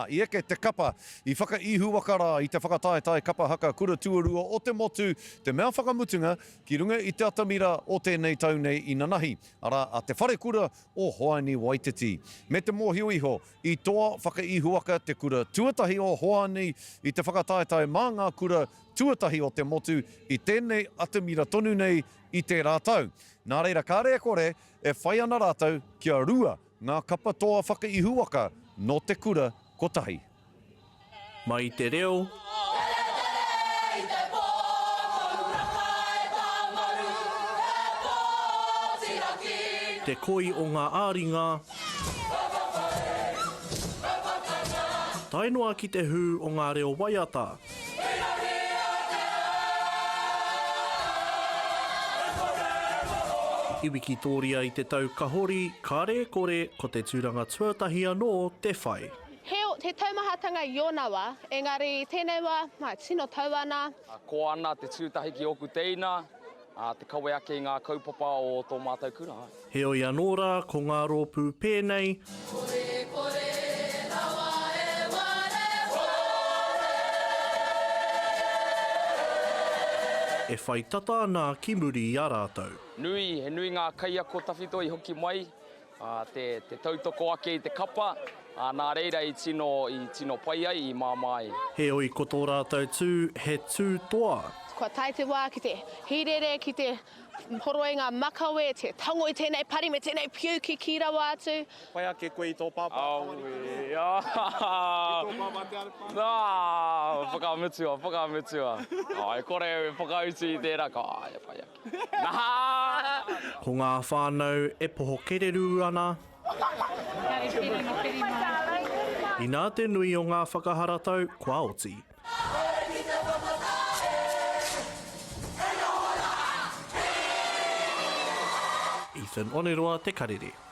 I eke te kapa i whakaihuwaka rā i te whakataetae kapa haka kura tuarua o te motu, te mea whakamutunga ki runga i te atamira o tēnei tau nei inanahi, arā a Te Wharekura o Hoani Waititi. Me te mōhio iho, i toa whakaihuwaka te kura tuatahi o Hoani i te whakataetae mā ngā kura tuatahi o te motu i tēnei atamira tonu nei i tērā tau. Nā reira kāre e kore e whai ana rātou kia rua Ngā kapa toa whakaihuwaka nō te kura kotahi. Mai i te reo. Te koi o ngā ā-ringa. Tae noa ki te hū o ngā reo waiata. I wikitōria i te tau ka hori, kāre e kore ko te tūranga tuatahi anō te whai. He, he taumahatanga i ōna wā, engari i tēnei wā, ā, tino tau ana. Koa ana te tū tahi ki ōku tēina, ā, te kawe ake i ngā kaupapa o tō mātou kura. Heoi anō rā, ko ngā rōpū pēnei. Korekore rawa e wareware. E whai tata ana ki muri i a rātou. Nui, he nui ngā kaiako tawhito i hoki mai, ā, te, te tautoko ake i te kapa, ā, nā reira i tino, i tino pai ai, i māmā ai. Heoi ko tō rātou tū, he tū toa. Kua tae te wā ki te hīrere, ki te horoi ngā makawe, te tango i tēnei pari me tēnei piu kikī rawa atu. Pai ake koe i tō pāpā tamariki nē? Ki tō pāpā te arapa? Nā, whakamutua, whakamutua. E kore au e whakautu i tērā, ka āe, pai ake. Ko ngā whānau e poho kererū ana. Inā te nui o ngā whakaharatau kua oti. Ethan Oneroa Te Karere.